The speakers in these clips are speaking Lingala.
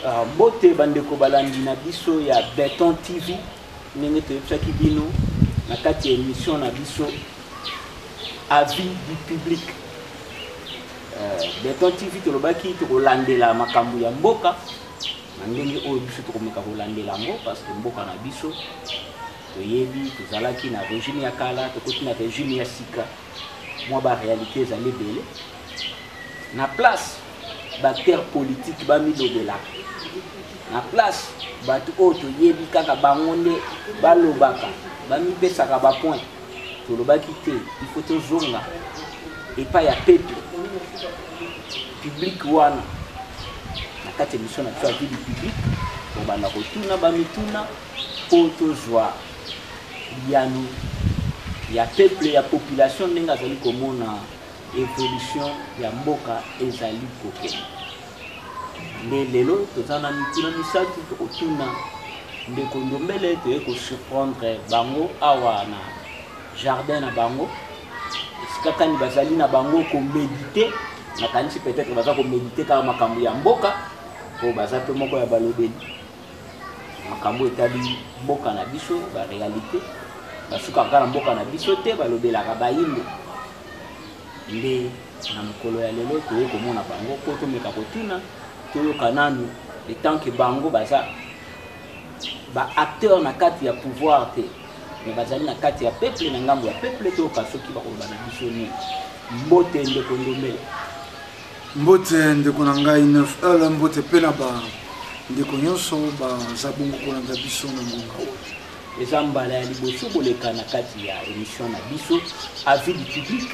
Mbote bandeko balandi na biso ya Beton TV, ndenge toyebisaki bino na kati ya émission na biso Avis du public. Beton TV tolobaki tokolandela makambo ya mboka na ndenge oyo biso tokomeka kolandela yango, parce que mboka na biso toyebi tozalaki na régime ya kala, tokoti na régime ya sika, mwa ba réalité ezali ebele na place. Baacteur politique bamilobelaka na place, bato oyo toyebi kaka bango nde balobaka, bamipesaka bapoint. Tolobaki te, il faut tozonga epai ya peuple, public wana. Na kati ya émission na biso Avis du public, tobanda kotuna bamituna mpo tozwa biyano ya peuple, ya population, ndenge azali komona évolution ya mboka ezali kokende. Nde lelo toza na mituna misato tokotuna ndeko Ndombele. Toye kosurprendre bango awa na jardin na bango, esika kani bazali na bango koméditer. Nakanisi peut-être baza koméditer kaka makambo ya mboka, mpo baza mpe moko ya balobeli makambo etali mboka na biso, baréalité. Basukaka kaka na mboka na biso te, balobelaka bayindo. Nde na mokolo ya lelo toye komona bango mpo tomeka kotuna, toyoka nanu, etant que bango baza baacteur na kati ya pouvoir te, mais bazali na kati ya peuple, na ngambo ya peuple, toyoka soki bakoloba na biso nini. Mbote ndeko Ndombele. Mbote ndeko na ngai 9L, mbote mpe na bandeko nyonso baza bongo kolanda biso na ngonga oyo. Eza mbala ya liboso boleka na kati ya émission na biso Avis du public.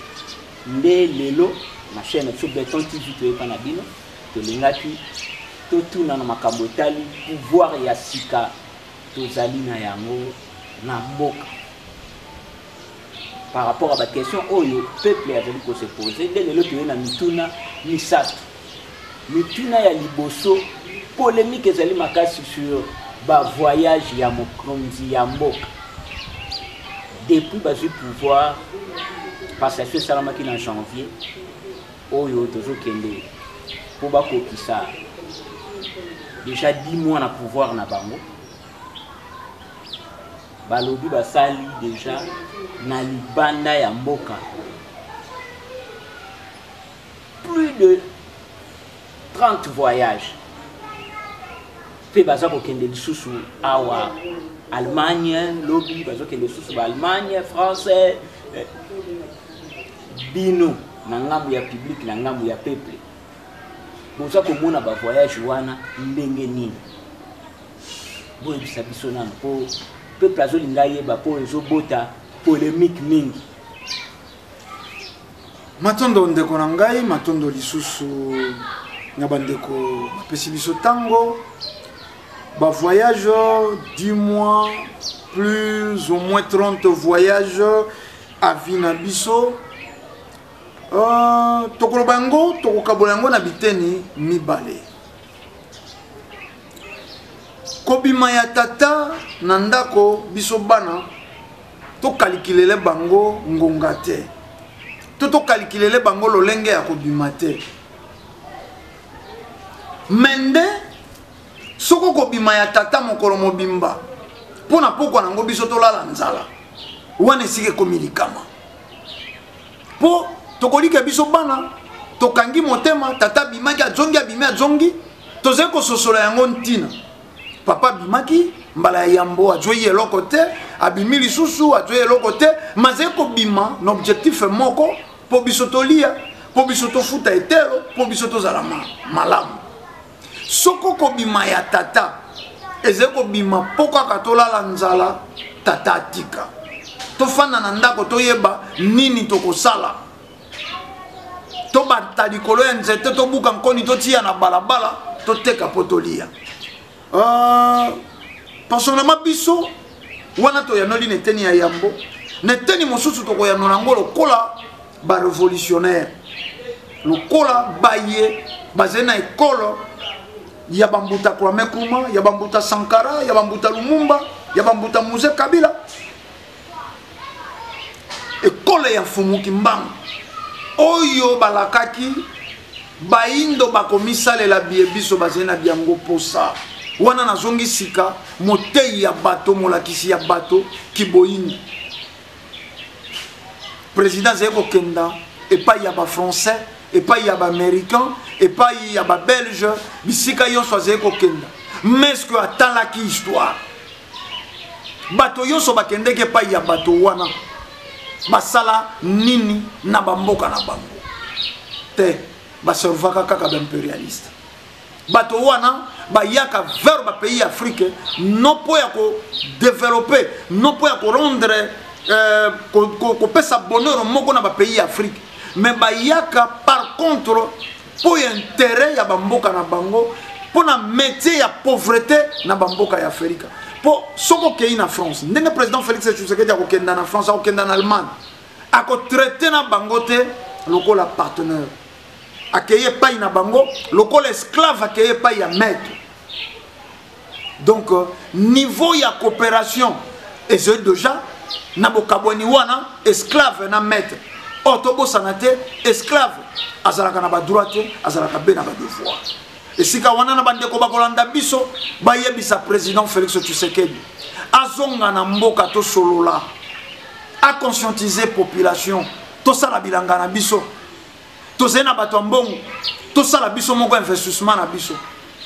Nde lelo na chaîne na biso Beton TV toyeba na bino, tolingaki totuna na makambo etali pouvoir ya sika tozali na yango na mboka, par rapport à baquestion oyo peuple azali kose poser. Nde lelo toye na mituna misato. Mituna ya liboso, polémique ezali makasi sur bavoyage ya mokonzi ya mboka depuis bazwi pouvoir. Passation esalamaki na janvier oyo tozokende, mpo bakokisa déjà 10 mois na pouvoir na bango. Balobi basali déjà na libanda ya mboka plus de 30 voyages, mpe baza kokende lisusu awa Allemagne, lobi bazokende lisusu ba Allemagne, France. Bino na ngambo ya public, na ngambo ya peuple, boza komona bavoyage wana ndenge nini? Boyebisa biso nano, mpo peuple azolinga yeba, mpo ezobota polémique mingi. Matondo ndeko na ngai, matondo lisusu na bandeko bapesi biso ntango. Bavoyage, 10 mois, plus ou moins 30 voyages, avis na biso, tokoloba yango, tokokabola yango na biteni mibale. Kobima ya tata na ndako, biso bana tokalikilele bango ngonga te, to tokalikilele bango lolenge ya kobima te. Me nde soko kobima ya tata mokolo mobimba mpo na pokwa nango biso tolala nzala, wana esika ekomi likama, mpo tokolika biso bana tokangi motema. Tata abimaki, azongi, abimi, azongi, tozali kososola yango ntina. Papa abimaki mbala ya yambo, azwi eloko te, abimi lisusu, azwi eloko te, ma azali kobima na objectif moko: mpo biso tolia, mpo biso tofuta etelo, mpo biso tozala malamu. Soko kobima ya tata ezali kobima mpo kaka tolala nzala, tata atika tofanda na ndako, toyeba nini tokosala, tobata likolo ya nzete, tobuka nkoni, totia na balabala, toteka mpo tolia. Personnellement, biso wana toyanoli na eteni ya yambo. Na eteni mosusu tokoyanola yango lokola barévolutionnaire, lokola baye bazali na ekolo ya bambuta Kwame Nkrumah, ya bambuta Sankara, ya bambuta Lumumba, ya bambuta Mzee Kabila, ekolo ya Mfumu Kimbangu oyo balakaki. Bayindo bakomisalela biye biso bazali na byango posa. Wana nazongi sika, moteyi ya bato, molakisi ya bato, kiboyindo. President azali kokenda epai ya ba français, epai ya ba américain, epai ya ba belge, bisika yonso azali kokenda. Mais est-ce que atalaki histoire? Bato yonso bakendeki epai ya bato wana basala nini na bamboka na bango te? Baservaka kaka baimperialiste. Bato wana bayaka vers bapays ya Afrique non mpo ya kodeveloppe, non mpo ya korendre kopesa bonheur moko na bapays ya Afrique, mais bayaka par contre mpo ya intérêt ya bamboka na bango, mpo na métier ya pauvreté na bamboka ya Afrika. Mpo soki okei na France, ndenge président Félix Tshisekedi akokenda na France, akokenda na Allemagne, akotraite na bango te lokola partenaire, akei epai na bango lokola esclave, akei epai ya maître. Donc niveau ya coopération ezali déjà na bokabwani wana, esclave na maître. Or tobosana te, esclave azalaka na badroit te, azalaka be na badevoir. Esika wana na bandeko bakolanda biso, bayebisa président Félix Tshisekedi azonga na mboka, tosolola, aconscientiser population, tosala bilanga na biso, tozali na bato ya mbongo, tosala biso moko investissement na biso.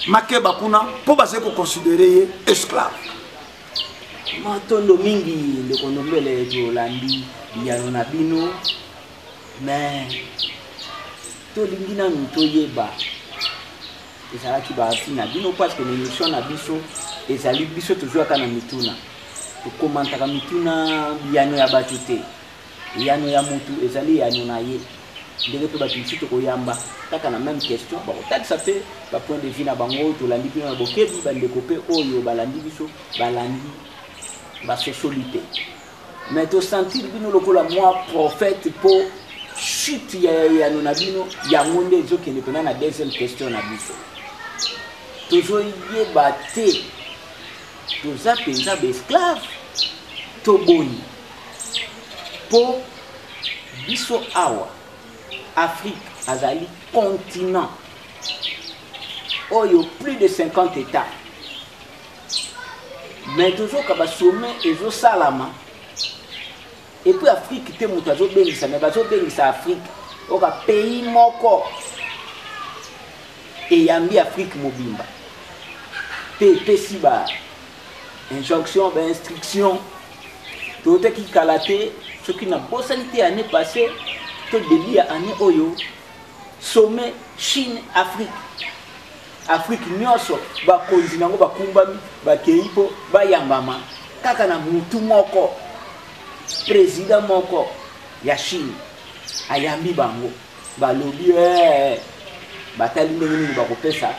Makeba kuna mpo bazali koconsidere ye esclave. Matondo mingi ndeko Ndombele, tolandi biyano na bino, mais tolingi nanu toyeba ezalaki baafi na bino, parce que na émission na biso ezali biso tozwaka na mituna, tokomantaka mituna, biyano ya bato te. Eyano ya mutu ezali eyano na ye. Ndenge mpe bato mosusu tokoyamba kaka na même question, bakotalisa mpe ba point de vue na bango. Tolandi bino na bokebi, bandeko mpe oyo balandi biso balandi basosoli te, mais tosentir bino lokola mwa prophète mpo chute ya eyano na bino yango nde ezokende mpena na deuxième question na biso. Tozoyeba te toza mpenza baesclave to boni, mpo biso awa Afrique azali continent oyo plus de 50 états, mais tozoka basommet ezosalama et puis Afrique te moto azobengisa, mais bazobengisa Afrique oka pays moko eyambi Afrique mobimba mpe epesi ba injonction, ba instruction. Totaki kala te, soki nabosani te, année passée to début ya année oyo, sommet Chine Afrique, Afrique nyonso bakonzi nango bakumbami bakei mpo bayambama kaka na mutu moko, président moko ya Chine ayambi bango, balobi batali ndenge nini bakopesa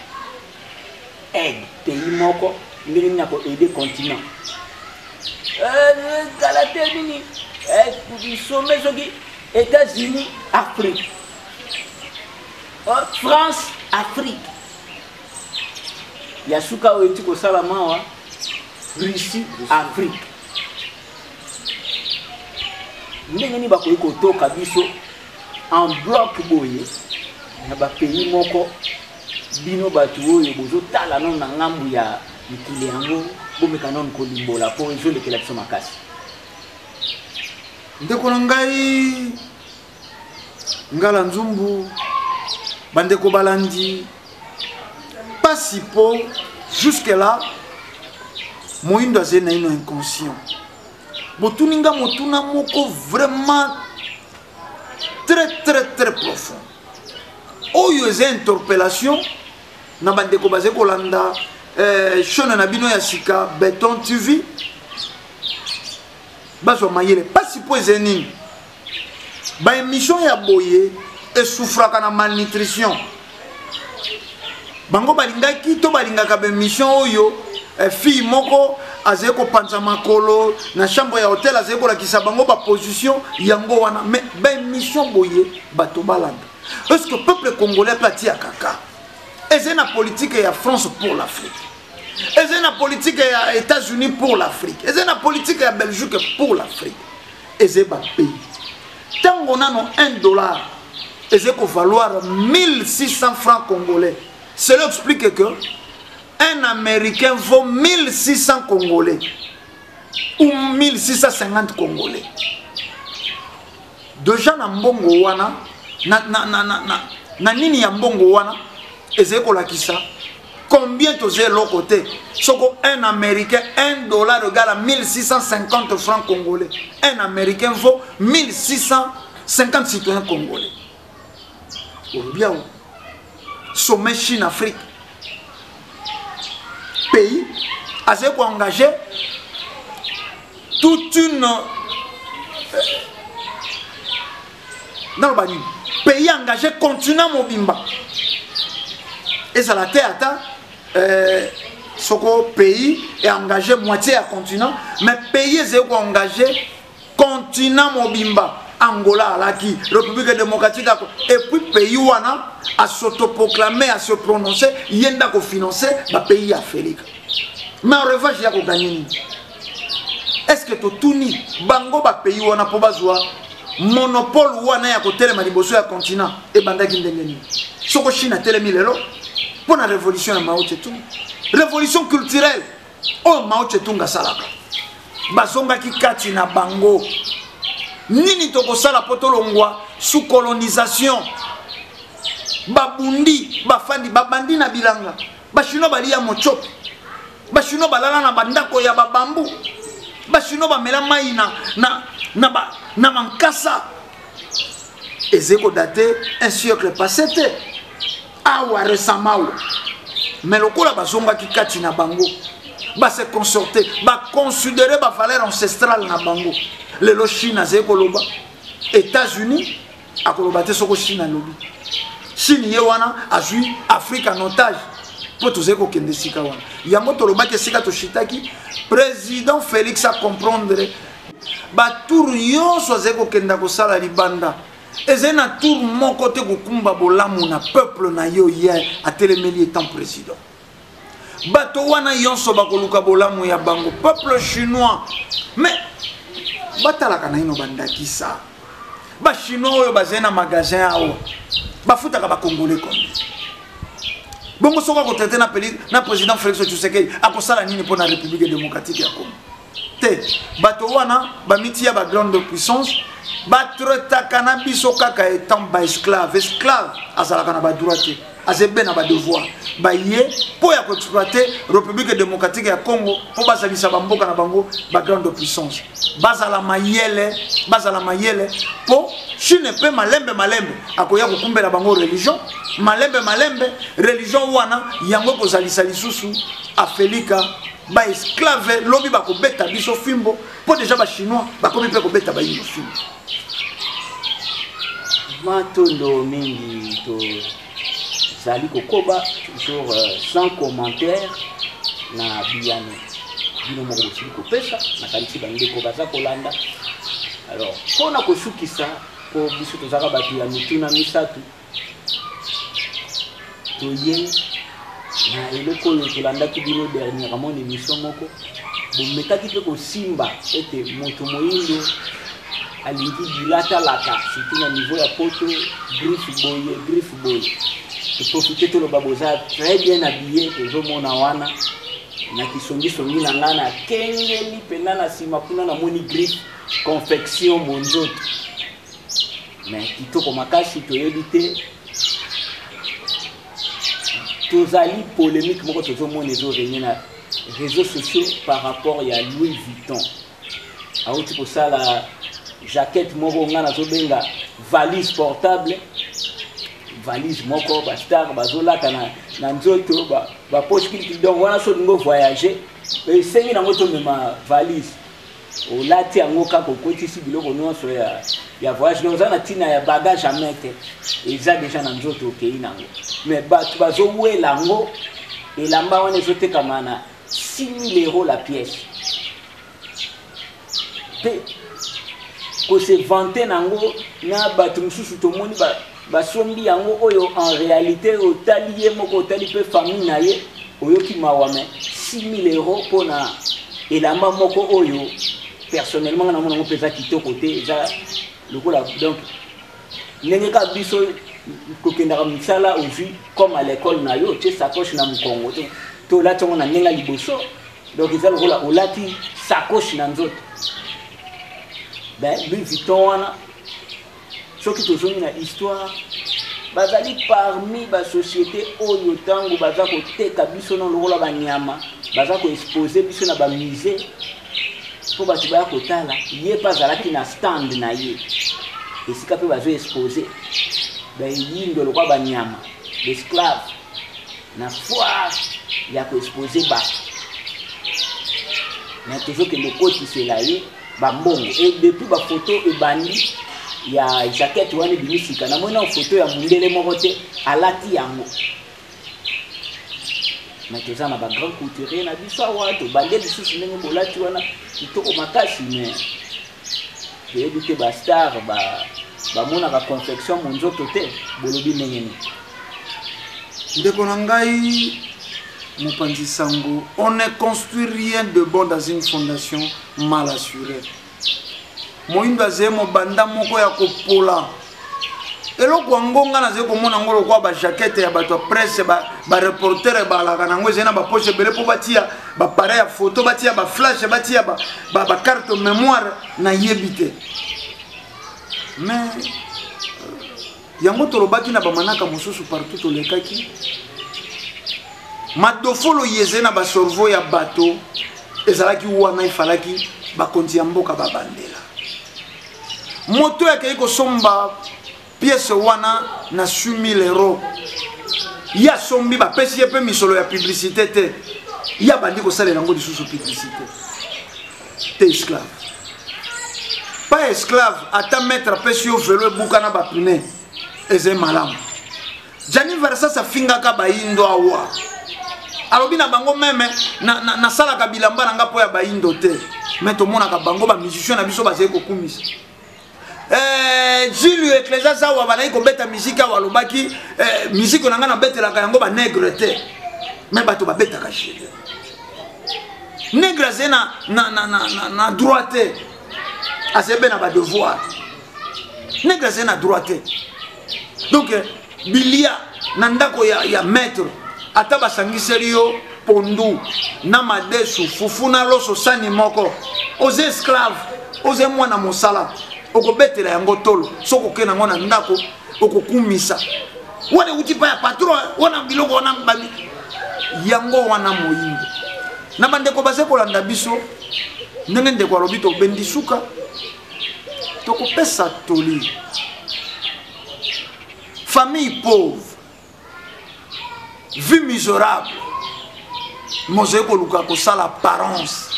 aide pays moko, ndenge nini akoaide continent. Kala te nini sommet soki États-Unis Afrique, France Afrique, ya suka oyo eti kosala mawa Russie Afrique. Ndenge nini bakoki kotoka biso en bloc boye na bapays moko? Bino bato oyo bozotala nano na ngambu ya mikili yango, bomeka nano kolimbola mpo ezolekela biso makasi. Ndeko na ngai Ngala Nzumbu, bandeko balandi, pasi mpo jusque là moyindo azali naino inconscient. Botuni nga motuna moko vraiment très très très profond oyo eza interpellation na bandeko bazali kolanda chaîne na bino ya sika Beton TV, bazwa mayele. Pasi mpo eza nini? Ba émission ya boye esouffraka na malnutrition. Bango balingaki to balingaka ba émission oyo fille moko azali kopanza makolo na chambre ya hotel, azali kolakisa bango ba position yango wana. Mais ba émission boye bato balanda. Est-ce que peuple congolais pe atia kaka? Ezali na politique ya France pour l'Afrique, ezali na politique ya États-Unis pour l'Afrique, ezali na politique ya Belgique pour l'Afrique. Ezali ba pays. Tango nano un dollar Ezali kovaloir 1600 francs congolais. Cela explique que un Américain vaut 1600 congolais ou 1650 congolais. Déjà na mbongo wana na nini ya mbongo wana ezali kolakisa combien toza eloko te. Soko un Américain, 1 dollar égale à 1650 francs congolais. Un Américain vaut 1650 citoyens congolais. Olobi awa sommet Chine Afrique, pays azali koengage toute une naloba nini, pays engagé continent mobimba ezala te ata soko pays est engagé moitié ya continent, mais pays ezali koengage continent mobimba. Angola alaki, République démocratique ya, et puis pays wana a s'autoproclamer, a se prononcer, ye nde akofinancer bapays ya Afrique. Mais en revanche ya koganye nini? Est-ce que totuni bango bapays wana mpo bazwa monopole wana ya kotelema liboso ya continent ebandaki ndenge nini? Soko Chine atelemi lelo mpo na révolution ya Mao Tse-tung, révolution culturelle oyo Mao Tse-tung asalaka, bazongaki kati na bango nini tokosala mpo tolongwa sous colonisation? Babundi, bafandi, babandi na bilanga. Bachinois balia mochope, bachinois balala na bandako ya babambu, bachinois bamela mai na mankasa. Ezali kodate un siècle passé te, awa récemment awa. Mais lokola bazongaki kati na bango, base consorte, baconsidere bavaleur ancestrale na bango, lelo Chine azali koloba, États-Unis akoloba te. Soko Chine alobi, Chine ye wana azwi Afrique en otage mpo tozali kokende esika wana. Yango tolobaki esika toshitaki, président Félix acomprendre batour nyonso azali kokenda kosala libanda, ezali na tour moko te kokumba bolamu na peuple na yo. Ye atelemeli étant président, bato wana nyonso bakoluka bolamu ya bango, peuple chinois. Mais batalaka naino bandakisa bachinois oyo bazali na magasin awa, bafutaka bacongolais combien? Bongo soki akotraite na président Félix Tshisekedi, akosala nini mpo na République démocratique ya Congo te? Bato wana bamitia bagrande puissance, batraitaka na biso kaka étant baesclave. Esclave azalaka na badroit te, aza ebe na badevoir. Baye mpo ya koexploite République démocratique ya Congo mpo bazalisa bamboka na bango bagrande puissance. Bazala mayele, bazala mayele, mpo Chine mpe malembe malembe akoya kokumbela bango religion. Malembe malembe religion wana yango ekozalisa lisusu Afelika baesclave. Lobi bakobeta biso fimbo, mpo deja bachinois bakomi mpe kobeta bayindo fimbo. Matondo mingi. Tozali kokoba toujours sans commentaire na biyano bino moko bosili kopesa. Nakanisi bandeko baza kolanda. Alors, mpona kosukisa, mpo biso tozalaka bato ya mituna misato, toye na eloko oyo tolandaki bino dernièrement na émission moko, bomekaki mpe kosimba ete moto moyindo alingi bilatalata, surtout na niveau ya poto, griffe boye, griffe boye. Toprofite toloba boza très bien habillé. Tozomona wana na kisongisongi na ngai, nakengeli mpenza na nsima kuna, namoni griffe confection monzoto, mais kitoko makasi. Toyebi te, tozali polémique moko tozomona ezorégner na réseaux sociaux par rapport ya Louis Vuitton. Awuti kosala jaquette moko ngai nazobenga valise portable, valise moko bastar bazolata na nzoto, bapoche kilikili. Donc wana so olingi voyager, esengi nango tomema valise, olati yango kaka, okotisi biloko nyonso ya voyage. Donc oza na ntina ya bagage à main te, eza déjà na nzoto, okei nango. Mais bato bazowela yango, elamba wana ezotekama na 6000 € la pièce, mpe kose vanter nango na bato mosusu. Tomoni basombi yango oyo en réalité otali ye moko, otali mpe famille na ye, oyoki mawa. Mais 6000 € mpona elamba moko oyo, personnellement nga namona yango mpe eza kitoko te, eza lokola donc Ndenge kaka biso kokendaka mosala, ozwi comme à l'école na yo, otie sacoche na mokongo te, to olati yango na ndenge ya liboso. Donc eza lokola olati sacoche na nzoto. Ben Louis Vuitton wana, soki tozongi na histoire, bazali parmi basociété oyo ntango baza koteka biso na lokola banyama, baza koexpose biso na bamusée mpo bato baya kotala. Ye mpe azalaki na stand na ye esika mpe bazo expose bayindo lokola banyama, l'esclave, na foire ya koexpose bato. Mais tozokende kotisela ye bambongo. E depuis bafoto ebandi ya jaquette wana ebimi sika, namoni na foto ya mondele moko te alati yango. Mais toza na bagrand couturier na biso awa, tobande lisusu ndenge bolati wana kitoko makasi. Mais toyebi te, bastar bamonaka confection monzoto te. Bolobi ndenge nini? Ndeko na ngai mopanzi sango, on ne construit rien de bon dans une fondation mal assurée. Moyindo azali mobanda moko ya kopola. Eloko yango nga nazali komona yango lokola bajaquette ya bato ya presse, bareporter balaka na yango, ezali na bapoche ebele mpo batia bapareil ya photo, batia baflash, batia bacarte mémoire, nayebi te. Mais yango tolobaki na bamanaka mosusu partout tolekaki, madofolo yeze na basorvo ya bato ezalaki wana. Efalaki bakonzi ya mboka babandela moto oyo akei kosomba pièce wana na 6000 euro. Ye asombi, bapesi ye mpe misolo ya publicité te, ye abandi kosalela yango lisusu publicité te. Esclave pas esclave, ata maître apesi yo velo ebuka na bapine, eza malamu. Gianni Versace afingaka bayindo awa, alobi na bango meme nasalaka bilamba na nga mpo ya bayindo te. Me tomonaka bango bamusicien na biso bazali kokumisa Julio Ecclesias awa, bazali kobeta miziki awa, alobaki miziki na ngai nabetelaka yango banègre te. Me bato babetaka Julio nègre azali na droit te, azali mpe na badevoir. Nègre azali na droit te. Donc bilia na ndako ya maître, ata basangiseli yo pondu na madesu, fufu na loso, sani moko, oza esclave, oza mwana mosala, okobetela yango tolo. Soki okende yango na ndako, okokumisa wana euti pa ya patron wana, biloko wana yango wana. Moyindo na bandeko baze kolanda biso, ndenge ndeko alobi, tobendi suka, tokopesa toli. Famille pauvre, vie misérable, mozali koluka kosala apparence.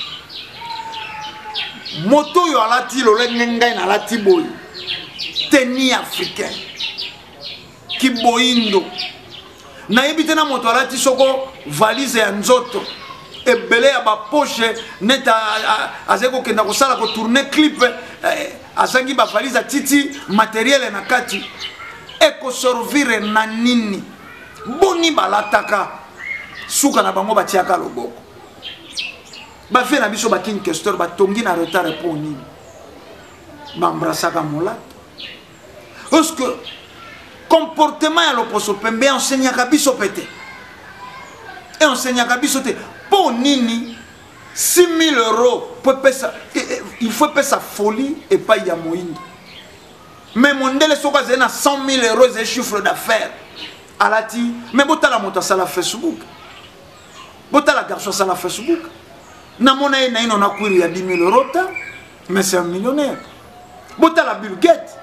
Moto oyo alati lolenge ngai nalati boye, teni africain kiboyindo, nayebi te na moto alati soko valise ya nzoto ebele ya bapoche neti azali kokenda kosala kotourne clip, azangi bavalise, atiti materiele na kati, ekoservire na nini? Boni balataka suka na bango, batiaka loboko. Bavie na biso baking Kester batongi na retard mpo nini? Baembrasaka molato parce que comportement ya loposo pembe enseignaka biso mpe te, enseignaka biso te. Mpo nini 6000 euros po epesa, il faut epesa folie epai ya moyindo? Mais mondele soki azali na 100 000 euros, ezali chiffre d'affaires, alati. Mais botala moto asala Facebook, botala garçon asala Facebook, namona ye naino na kwiri ya 10 000 euros te, mais c'est un millionnaire. Botala Bill Gates,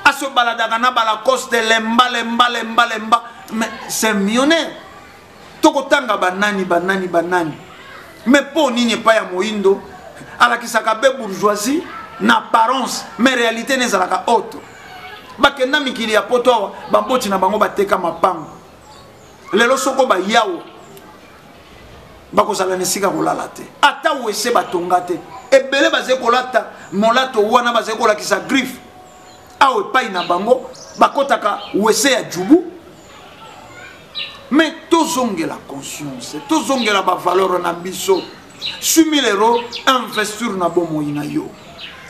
asobaladaka na balacoste, lemba lemba lemba lemba, mais c'est un millionnaire. Tokotanga banani, banani, banani. Mais mpo nini epai ya moyindo alakisaka be bourgeoisie na apparence, mais réalité ne ezalaka autre? Bakenda mikili ya poto awa, baboti na bango bateka mapango. Lelo soko bayawo bakozala na esika kolala te, ata wese batonga te. Ebele bazali kolata molato wana, bazali kolakisa griffe awa epai na bango, bakotaka wese ya jubu. Mais tozongela conscience, tozongela bavaleur na biso. 6000 euros, investir na bomoi na yo.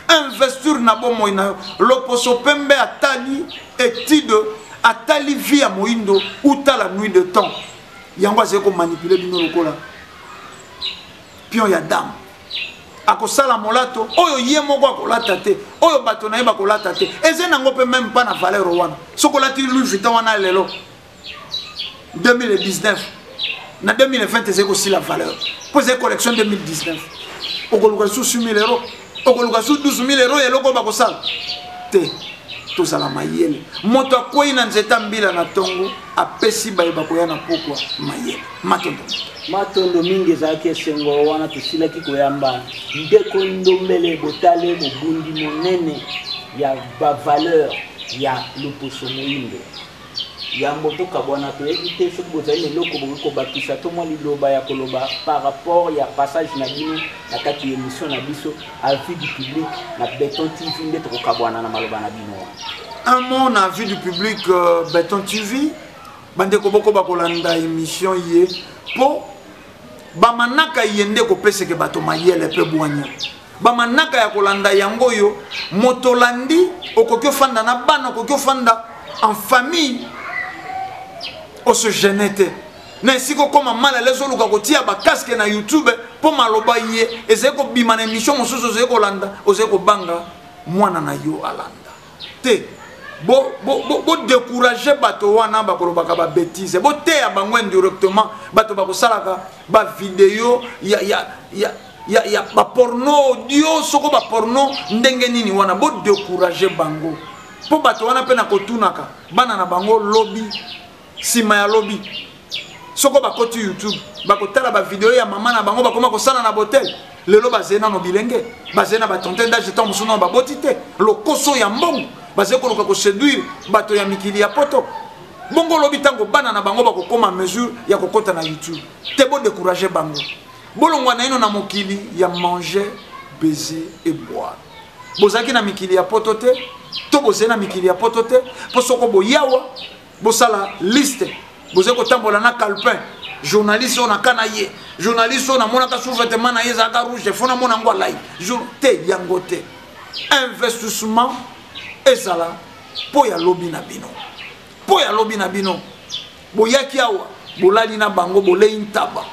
Investir na bomoi na yo. Loposo pembe atali étude, atali vie ya moindo uta la nuit de temps. Yango azali komanipuler bino lokola pion ya dame. Akosala molato oyo ye moko akolata te, oyo bato na ye bakolata te. Eza nango mpe même pas na valeur wana. Soki olati Louis Vuitton wana lelo 2019, na 2020 ezali kosila valeur, mpo ezali collection 2019. Okoluka lisusu 6 000 euros, okoluka lisusu 12 000 euros, eloko oyo bakosala te. Tozala mayele. Moto akwei na nzete mbila na ntongo, apesi baye bakoya na pokwa mayele. Matondo. Matondo mingi. Ezalaki esengo wana tosilaki koyamba ndeko Ndombele Botale, mobundi monene ya bavaleur ya loposo moyindo. Yambo tokabwana, toyebi te soki bozali na eloko bokoki kobakisa to mwa liloba ya koloba par rapport ya passage na bino na kati ya émission na biso Avis du public na Beton TV, nde tokokabwana na maloba na bino wana. Un mot na Avis du public, Beton TV. Bandeko, boko bakolanda émission ye mpo bamanaka ye nde kopeseke bato mayele mpe bwanya. Bamanaka ya kolanda yango oyo moto olandi, okoki ofanda na bana, okoki ofanda en famille, ose gêne te na esika okóma mal à l'aise, oluka kotia bacasque na YouTube mpo maloba ye ezali kobima na émission mosusu ozali kolanda, ozali kobanga mwana na yo alanda te. Bodécourage bato wana bakolobaka babêtises, boteya bango indirectement. Bato bakosalaka bavideo ya baporno audio, soko baporno ndenge nini wana, bodécourage bango, mpo bato wana mpe na kotunaka bana na bango lobi, nsima ya lobi, soko bakoti YouTube, bakotala bavideo ya mama na bango bakoma kosala na botel. Lelo bazali nano bilenge, bazali na batrentaine d'âge, ntango mosusu nano baboti te. Lokoso ya mbongo, bazali koluka koséduire bato ya mikili ya poto. Bongo lobi, ntango bana na bango bakokóma mesure ya kokɔta na YouTube te, bodécourage bango. Bolongwa na ino na mokili ya manger, baiser et boire. Bozalaki na mikili ya poto te, to bozali na mikili ya poto te, mpo soko boyawa bosala liste, bozali kotambola na calepin: journaliste oyo naka na ye, journaliste oyo namonaka sous-vêtement na ye ezalaka rouge, fo namona yango alai jour te. Yango te. Investissement ezala mpo ya lobi na bino, mpo ya lobi na bino. Boyaki awa, bolali na bango, bolei ntaba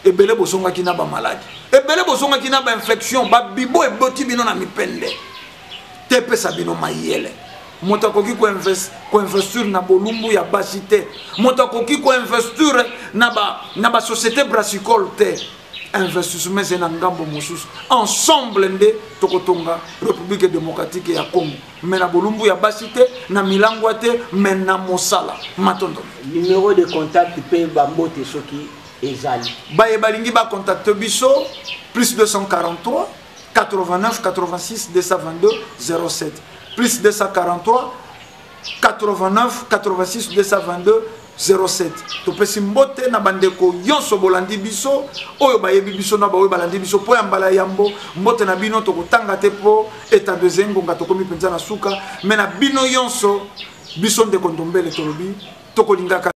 ebele, bozongaki na bamaladi ebele, bozongaki na bainfection, babibo eboti bino na mipende te. Epesa bino mayele. Moto akoki koinvestir na bolumbu ya basi te, moto akoki koinvestir na basociété brassicole te. Investissement eza na ngambo mosusu. Ensemble nde tokotonga République démocratique ya Congo, mais na bolumbu ya basi te, na milangwa te, mais na mosala. Matondo. Numéro de contact mpe bambote soki ezali. Baye balingi bacontacte biso: plus 243 89 86 222 07, plus 243 89 86 222 07. Topesi mbote na bandeko nyonso bolandi biso, oyo bayebi biso na baoyo balandi biso mpo ya mbala yambo. Mbote na bino. Tokotanga te mpo etando ezali ngonga, tokomi mpenza na suka. Mais na bino nyonso, biso ndeko Ndombele tolobi tokolingaka.